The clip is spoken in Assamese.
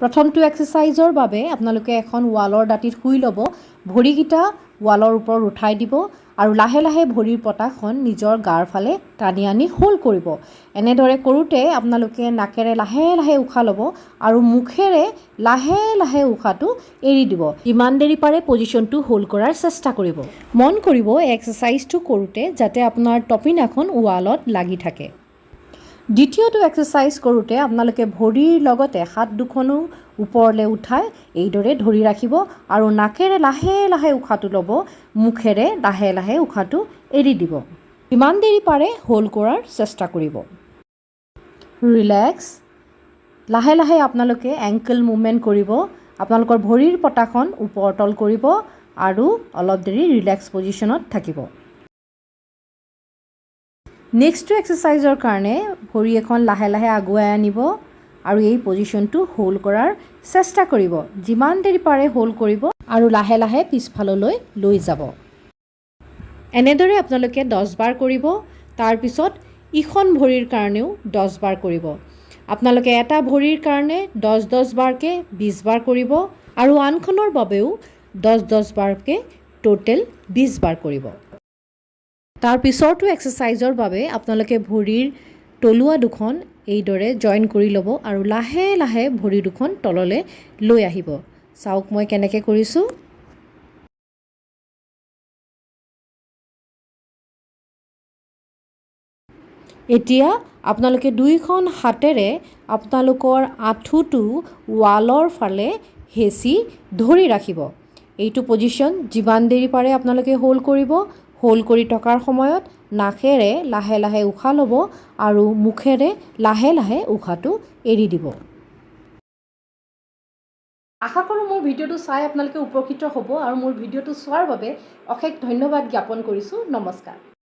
প্ৰথমটো এক্সাৰচাইজৰ বাবে আপোনালোকে এখন ৱালৰ দাঁতিত শুই ল'ব। ভৰিকেইটা ৱালৰ ওপৰত উঠাই দিব আৰু লাহে লাহে ভৰিৰ পতাখন নিজৰ গাৰ ফালে টানি আনি হোল্ড কৰিব। এনেদৰে কৰোঁতে আপোনালোকে নাকেৰে লাহে লাহে উশাহ ল'ব আৰু মুখেৰে লাহে লাহে উশাহটো এৰি দিব। যিমান দেৰি পাৰে পজিশ্যনটো হোল্ড কৰাৰ চেষ্টা কৰিব। মন কৰিব, এক্সাৰচাইজটো কৰোঁতে যাতে আপোনাৰ তপিনাখন ৱালত লাগি থাকে। দ্বিতীয়টো এক্সাৰচাইজ কৰোঁতে আপোনালোকে ভৰিৰ লগতে হাত দুখনো ওপৰলৈ উঠাই এইদৰে ধৰি ৰাখিব আৰু নাকেৰে লাহে লাহে উশাহটো ল'ব, মুখেৰে লাহে লাহে উশাহটো এৰি দিব। যিমান দেৰি পাৰে হোল্ড কৰাৰ চেষ্টা কৰিব। ৰিলেক্স। লাহে লাহে আপোনালোকে এংকল মুভমেণ্ট কৰিব। আপোনালোকৰ ভৰিৰ পতাখন ওপৰ তল কৰিব আৰু অলপ দেৰি ৰিলেক্স পজিশ্যনত থাকিব। নেক্সটটো এক্সাৰচাইজৰ কাৰণে ভৰি এখন লাহে লাহে আগুৱাই আনিব আৰু এই পজিশ্যনটো হোল্ড কৰাৰ চেষ্টা কৰিব। যিমান দেৰি পাৰে হোল্ড কৰিব আৰু লাহে লাহে পিছফাললৈ লৈ যাব। এনেদৰে আপোনালোকে 10 বাৰ কৰিব। তাৰপিছত ইখন ভৰিৰ কাৰণেও 10 বাৰ কৰিব। আপোনালোকে এটা ভৰিৰ কাৰণে 10 10 বাৰকৈ 20 বাৰ কৰিব আৰু আনখনৰ বাবেও 10 10 বাৰকৈ টোটেল 20 বাৰ কৰিব। তাৰ পিছৰটো এক্সাৰচাইজৰ বাবে আপোনালোকে ভৰিৰ তলুৱা দুখন এইদৰে জইন কৰি ল'ব আৰু লাহে লাহে ভৰি দুখন তললৈ লৈ আহিব। চাওক, মই কেনেকৈ কৰিছোঁ। এতিয়া আপোনালোকে দুয়োখন হাতেৰে আপোনালোকৰ আঁঠুটো ৱালৰ ফালে হেঁচি ধৰি ৰাখিব। এইটো পজিশ্যন যিমান দেৰি পাৰে আপোনালোকে হোল্ড কৰিব। হোল্ড কৰি থকাৰ সময়ত নাকেৰে লাহে লাহে উশাহ ল'ব আৰু মুখেৰে লাহে লাহে উশাহটো এৰি দিব। আশা কৰোঁ, মোৰ ভিডিঅ'টো চাই আপোনালোকে উপকৃত হ'ব আৰু মোৰ ভিডিঅ'টো চোৱাৰ বাবে অশেষ ধন্যবাদ জ্ঞাপন কৰিছোঁ। নমস্কাৰ।